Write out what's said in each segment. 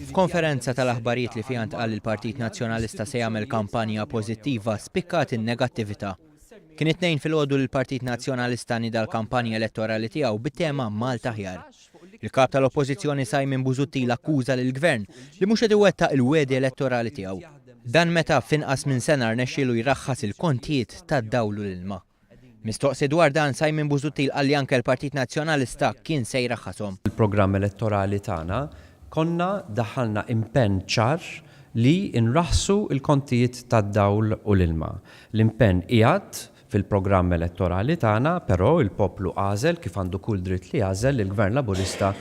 F'konferenza tal-aħbarijiet li fiha ntqal li l-Partit Nazzjonalista se jagħmel kampanja pożittiva spikkat in-negattività. Kien it-Tnejn filgħodu li l-Partit Nazzjonalista nieda l-kampanja elettorali tiegħu bit-tema Malta Aħjar. Il-Kap tal-Oppożizzjoni Simon Busuttil akkuża lill-Gvern li mhux qed iwettaq il-wegħdi elettorali tiegħu. Dan meta f'inqas minn sena rnexxielu jraħħas il-kontijiet tad-dawl u l-ilma. Mistoqsi dwar dan, Simon Busuttil qal li anke l-Partit Nazzjonalista kien se jraħħashom. Fil-programm elettorali tagħna konna daħħalna impenn ċar li nraħħsu l-kontijiet tad-dawl u l-ilma. L-impenn qiegħed fil-programm elettorali tagħna, però l-poplu għażel, kif għandu kull dritt li jagħżel, lill-Gvern Laburista.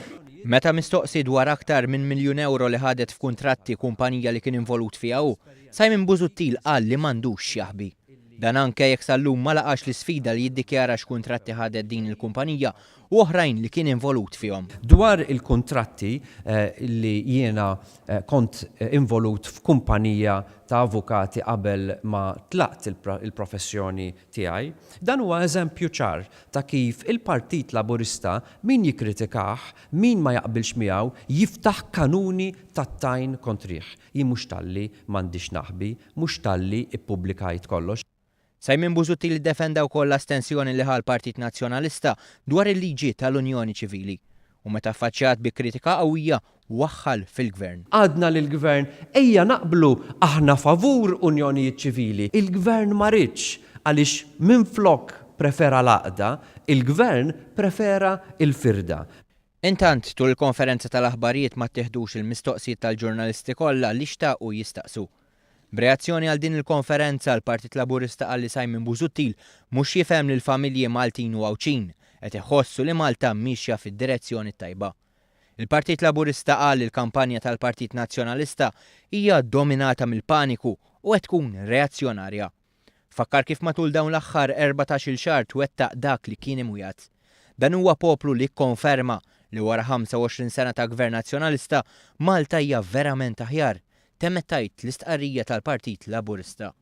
Meta mistoqsi dwar aktar minn miljun ewro li ħadet f'kuntratti kumpanija li kien involut fiha hu, Simon Busuttil qal li m'għandux x'jaħbi. Dan anke jekk sal-lum ma laqax l-isfida li jiddikjara x'kuntratti ħadet din il-kumpanija u oħrajn li kien involut fihom. Dwar il-kuntratti li jiena kont involut f'kumpanija ta' avukati qabel ma tlaqt il-professjoni tiegħi, dan huwa eżempju ċar ta' kif il-Partit Laburista min jikkritikah, min ma jaqbilx miegħu jiftaħ kanuni tat-tajn kontrih. Jien mhux talli m'għandix naħbi, mhux talli ppubblikajt kollox. Simon Busuttil iddefenda wkoll l-astensjoni li ħa l-Partit Nazzjonalista dwar il-liġi tal-Unjoni Ċivili u meta affaċċjat bi kritika qawwija waħħal fil-Gvern. Għadna lill-Gvern ejja naqblu aħna favur unjonijiet ċivili. Il-Gvern ma riedx għaliex minflok prefera l-għaqda, il-Gvern prefera l-firda. Intant, tul il-konferenza tal-aħbarijiet ma ttieħdux il-mistoqsijiet tal-ġurnalisti kollha li xtaqu jistaqsu. B'reazzjoni għal din il-konferenza, l-Partit Laburista qal li Simon Busuttil mhux jifhem li l-familji Maltin u Għawdxin qed iħossu li Malta miexja fid-direzzjoni t-tajba. Il-Partit Laburista qal li l-kampanja tal-Partit Nazzjonalista hija dominata mill-paniku u qed tkun reazzjonarja. Fakkar kif matul dawn l-aħħar 14-il xahar twettaq dak li kien imwiegħed. Dan huwa poplu li kkonferma li wara 25 sena ta' Gvern Nazzjonalista, Malta hija verament aħjar, temmet tgħid l-istqarrija tal-Partit Laburista.